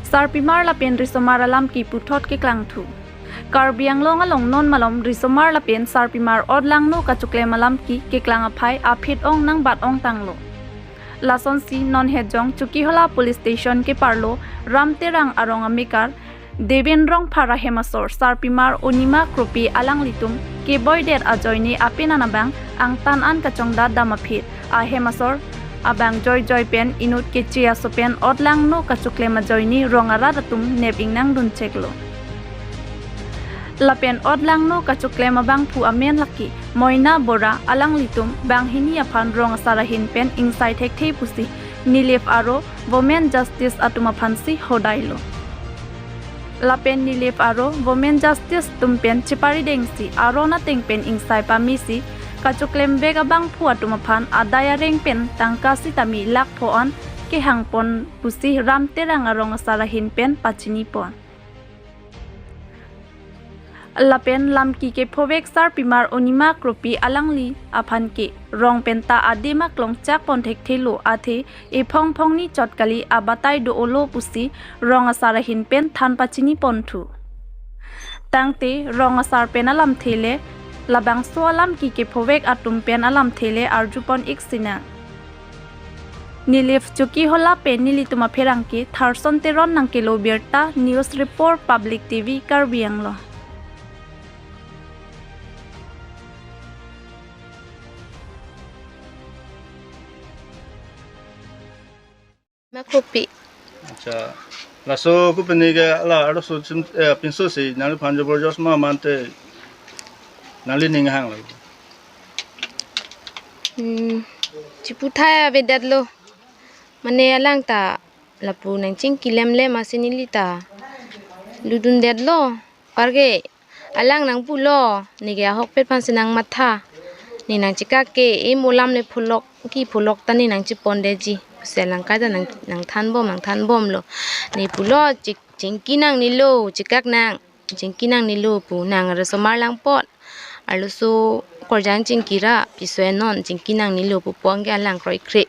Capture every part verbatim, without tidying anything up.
Sarpimar lapen risomar alam ke puthot keklangthu. Karbi Anglong along non malom risomar lapen sarpimar odlangno kachoklem alam ke keklang aphai aphi-ong nangbat-ong tanglo. Lasonsi non Hejong Chokihola Police Station keparlo Ram Terang arong amekar Devin Rongphar ahem asor sarpimar Onima Kropi alanglitum keboidet ajoine apenan abang angtan an kachongdat dam aphi ahem asor abang joijoi pen inut keche aso pen odlangno kachoklem ajoine rong arat atum nep ingnang duncheklo. Lapen odlangno kachoklem abangphu amen lake Moina Bora, alanglitum banghini aphan rong asar ahin pen ingsai thekthe pusi Nilip aro Women Justice atum aphansi hodailo. Lapen Nilip aro Women Justice atum pen cheparidengsi aron ateng pen ingsai pamesi kachoklem vek abangphu atum aphan adai areng pen tangka sitame lakh pho an kehangpon pusi Ram Terang arong asar ahin pen pachinipon. Lapen lamki kephovek sarpimar Onima Kropi alangli aphan ke rong penta adim aklong chakpon thekthelo, athe ephong phongni chot kali, abatai do-olo pusi rong asar ahin pen than pachiniponthu. Tangte rong asar pen alamthe le labangso alamki kephovek atum pen alamthe le arjupon-ik sinang. Nilip Chokihola pen nelitum apherangke Tharson Teron nangkelo birta, News Report, Public T V, Karbi Anglong. Makropi. Acha. Laso kopine ke la arloso chim, eh, pinso si nangliphan jobor jos ma mante nanglining hanglo. Hmm, chiputhai avedetlo. Mane alang ta lapu nangchingki lemlem asin ili ta ludundetlo. Parke alang nangpulo, neke ahokpet aphansi nangmatha. Ne nangchekak ke, e mo lam le pholok, kepholok ta ne nangchepondetji. Pusi alang kaita nang, nangthanbom, nangthanbomlo. Ne pulo, chik, chingki nangnelo, chekak nang, chingki nangnelo pu, nang risomar lang apot. Arloso korjang chingki ra, piso enon, chingki nangnelo pu pon ke alang kroikre.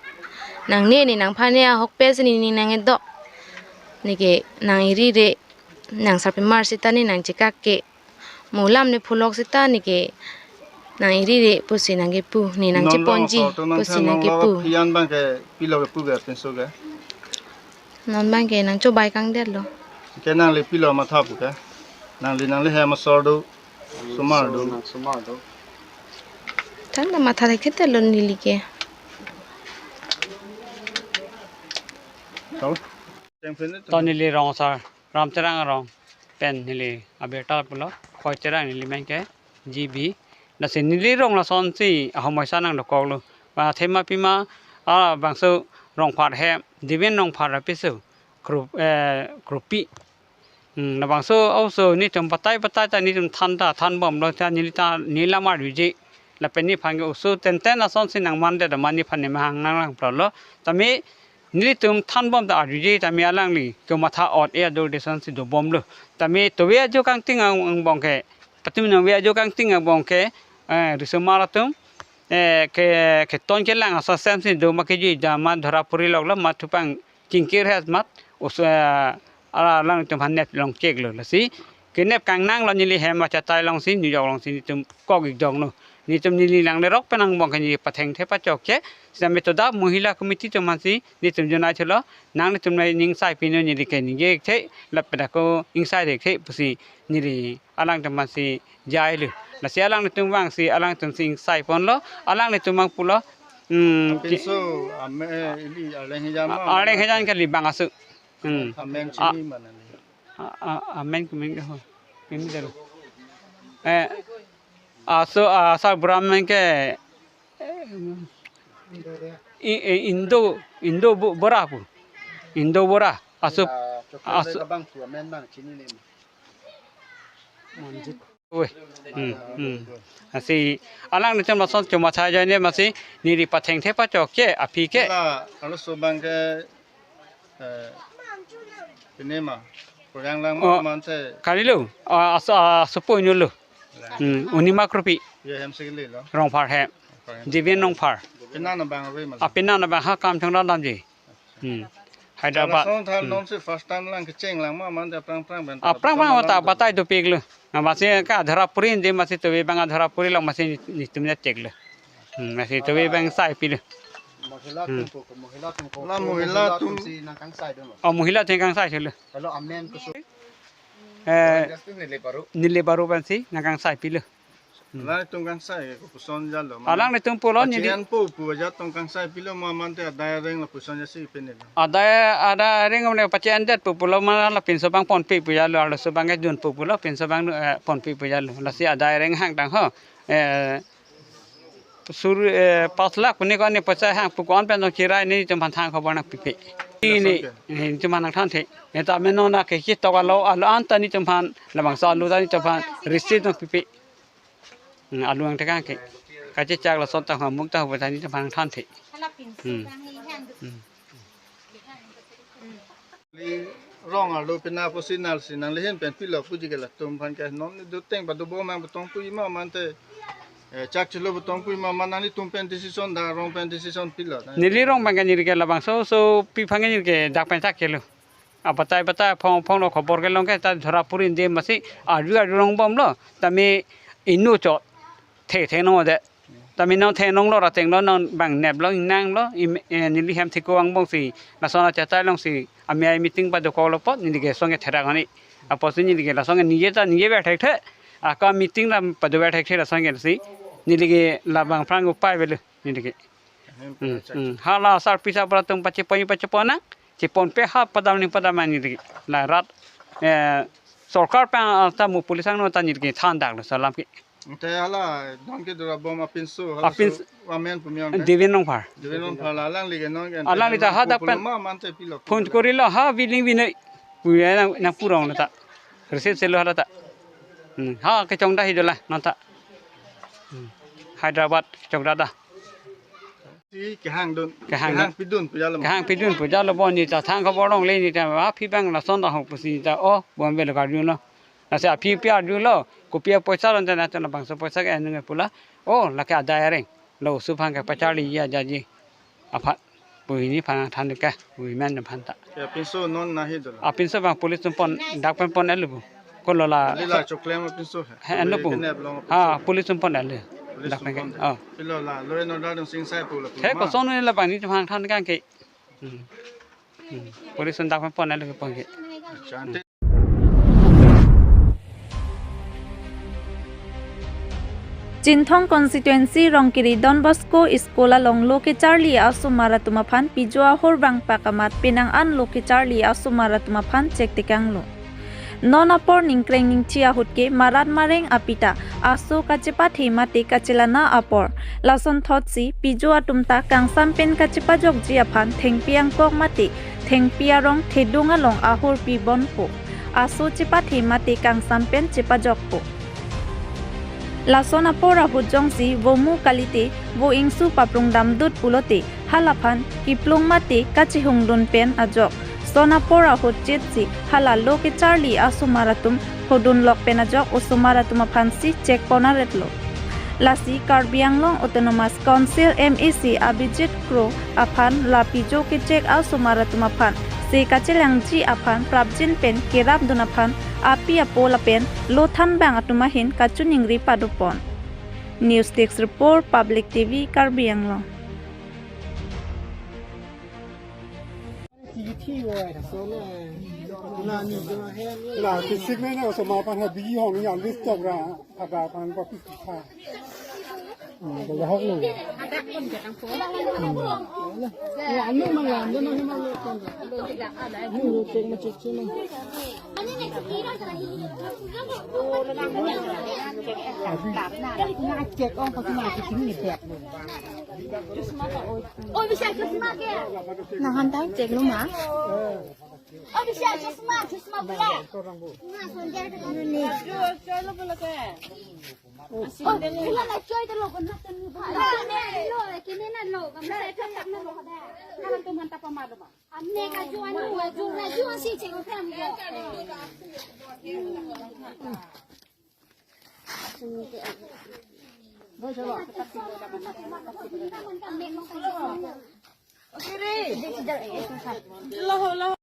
Nangne, ne nangphan ne ahokpet si ne, ne nang-edok. Neke nang-irire, nang sarpimar seta ne nangchekak ke. Mo lam ne pholok seta neke nang-irire pusi nangkepu, ne nangcheponji pusi nangkepu. Non abang ke pilo kepu ke pinso ke? Non abang ke nangchobai kangdetlo. Ke nangli pilo matha pu ke? Nangli, nangli hem asor do, somar do. Than ta matha thekthelo neli ke. Tau? To neli rong asar Ram Terang arong pen neli abirta pulo, Khoi Terang neli men ke G B. Lasi neli rong lasonsi ahomoisa nangdokoklo. Ba athema pima, ah, bangso Rongphar he, Devin Rongphar apiso, Kro-, eh, Kropi. Hmm, labangso oso netum batai batai ta netum than ta thanbomlo ta neli ta neli lam arjuje. Lapen nephan ke oso tenten lasonsi nangmandet ma nephan ne mahang nanglangplotlo. Tame nelitum thanbom ta arjuje tame alangli kematha ot e adur desonsi dobomlo. Tame tove ajo kangting ang, angbong ke, patumi nangve ajo kangting angbong ke, eh, risomar atum, eh, ke, keton kelang asai semsi do ma kejui jama dhora puri loklo ma thupang chingkir het mat us, eh, ala alangtum aphan nep longcheklo. Lasi kenep kangnanglo neli hem achatai alongsi, New York alongsi netum kok-ik donglo. Netum neli nanglerok pen angbong ke neli pathengthe pachokche. Sitame toda Mohila Committee atum aphansi netum jonai thulo. Nanglitum nangning sai pino neli ke ningje-ikthe, lapen ako ingsai thekthe pusi neli alangtum aphansi jailo. Lasi alanglitum vangsi alangtumsi ingsaiponlo. Alanglitum vang pulo. Hmm, ki- Pinso, ame, ili, Arleng Hejan ma, Arleng Hejan kali bang asu. Hmm. Amen A- chini mana ni? A, a, amen kumen ke ho. Ini dulu. Eh, aso, asal bura men ke, eh, i, i, Indo, Indo bu-, bura pu. Indo bura. Aso, ya, coklat aso. Bang tu amen bang chini ni. Manjit. Oi. Hmm, hmm. Lasi alanglitum lason choma cha jane masi neli pathengthe pachokche aphi ke. La, arloso bang ke, eh, pine ma, koyang lang. Oh, ma manse. Kalilo, ah, aso, ah, aso po inulo. Hmm, Onima Kropi. Ye hem sikli lo. Rongphar he. Rongphar he. Devin Rongphar. Pina na bang ave ma. Apina na bang ha kam chong dam ji. Hmm. Hyderabad. Lason thar Hmm. non si first time lang kecheng lang ma, mante aphrang aphrang pen. Aphrang aphrang ta batai dopiklo. Na masi ke Adharapuri, nde masi tobe abang Adharapuri lo, masi netum ne cheklo. Hmm, masi tobe abang sai pilo. Mohila Hmm. atum ko, mohila atum ko. La mohila atum. Si nangkangsai dolo. Oh, mohila atum kangsai silo. Kalau amen ko su- Eh, Justin nile baru. Nile baru pensi nangkangsai pilo. Hmm. Alanglitum kangsai ke kopuson jalo, mane. Alanglitum pulo neli. Pachian po pu ajat tong kangsai pilo ma, mante adai areng lapuson jasi penelo. Adai, adai areng mane pachian jat pu pulo ma, lapinso abang ponpe pu jalo, arloso abang ke dunpo pulo, pinso abang, eh, ponpe pu jalo. Lasi adai areng hangdang ho. Eh, sur, eh, pas lakh pu ne ko-an ne poisa hang pu ko-an pen tong chirai, netum aphan thang khobor nangpipe. Ini, Lason ke? Netum aphan nangthanthe. Eta me non na ke chitok alo, alo anta netum aphan, labangso alu ta netum aphan receipt nangpipe. Hmm, alu angthek ke. Kachechak lason ta hamuk ta ho ta netum aphan nangthanthe. Hmm. Hmm. Li rong arlo pina pusi nal si nangli ahin pen pilo puji ke latum aphan ke, non doteng padobom abang pu tong pu ma, mante, eh, chak chilo pu tong pu ma, mane nelitum pen decision da, rong pen decision pilo. Neli rong abang ke neli ke labangso, so pi aphan ke neli ke dak pen chak chelo. Abatai batai phong phong lo khobor kelong ke ta Adharapuri, nde masi arju arju longbomlo. Tame inut chot the the no de. Tame non the nong lo ra teng lo, non abang nep lo, ingnang lo, im-, eh, neli hem thiko angbong si. Lason achatai along si amei meeting padokoklo apot neli ke song ke therak ani. Apotsi neli ke lason ke nije ta nije ber thekthe. Aka meeting lam pado ber thekthe lason ke si. Neli ke labang aphrang upai avelo neli ke. Hmm, hmm. Hala asar pisa pura tum pachepon pachepon nang. Cheponpe ha padam ni padam ani neli ke. La rat, eh, sorkar pen, ah, ta mo police angno ta neli ke than daklo alam ke. Te hala don kedorabom apinso, hala Apin- so amen pu me-ong ke? Devin Rongphar. Devin Rongphar la alangli ke non ke. Alangli ta hadak pen ma, mante pilo. Phone korilo ha Willing Vinay. Puya nang, nangpu rong ta. Receipt selo hala ta. Hmm, ha kechongda hi dola non ta. Hmm. Hyderabad kechongda da. Si kehang dun. Kehang dun. Kehang pidun pu jalo. Kehang pidun pu jalo, bon neli ta thang khobor longle, neli ta aphi abang lason ta ho pusi ta, oh, Bombay lo karjun lo. Lasi aphi pi arjulo, kopi apoisa lo, nte na chona bangso poisa ke anung ke pu la. Oh, lake adai areng. Lo oso aphan ke pacharli ya jaji. Aphan pu hini aphan than ke, pu men aphan ta. Ya, pinso non nahi dola. Apinso abang police atum pon, dak pen pon elu bu. Kolo la. Lila choklem apinso he. He, anu pu. Kene belong Ha, apinso. Police atum pon elu. Police Dak pen ke. Atum pon. Oh. Pilo la, law and order dong singsai pu la. He, pu ma. Koson ne labang netum aphan than ke. Hmm. Hmm. Police atum dak pen pon elu ke pon ke. Acha, ante Chinthong constituency Rongkiri Don Bosco School along lo kecharli asomar atum aphan pijo ahor vangpak amat penang an lo kecharli asomar atum aphan chektekanglo. Non apor ningkreng ningchi ahut ke marat mareng apita aso kachepathe mate kachelana apor. Lasonthotsi pijo atum ta kangsam pen kachepajokji aphan thengpi angkok mate thengpi arong thedung along ahorpi bonpo. Aso chepathe mate kangsam pen chepajokpo. Lason apor ahut jongsi vo mu kalite vo ingsu paprung damdut pulote halaphan kiplung mate kachihungdun pen ajok. Son apor ahut chetsi hala lo kecharli asomar atum hodun lok pen ajok osomar atum aphansi chekpon aretlo. Lasi Karbi Anglong Autonomous Council M A C Abhijit Kro aphan la pijo kechek asomar atum aphan se kachelangji aphan prapjin pen kerapdun aphan api apo lapen lo thanbang atum ahin kachiningri padopon. News Desk Report, Public T V, Karbi Anglong. La, kisik ne na, osomar aphan ha bigi hong ni anlis tok ra, ada aphan ko pik pik ha. Hmm, ko lahok lo. Hmm. Ya, anu mang lam, anu mang lam. Anu lo, cek ma cek cek ma. Abi. Cek ong, pasi ma cek ni dek. Oi, bisa cek ma ke? Nahan tang cek lo ma. Oh, bisa chosma, chosma pula. Ni. Choi, choi lo pula ke. Oh, pula na choi ta lo ko na tan ni. Lo, kini na lo, kam sa choi tak na lo da. Kalan tu mantap pama lo ma. Amne ka juan ni, juan na juan si cheng ko pram ko. Lo, lo.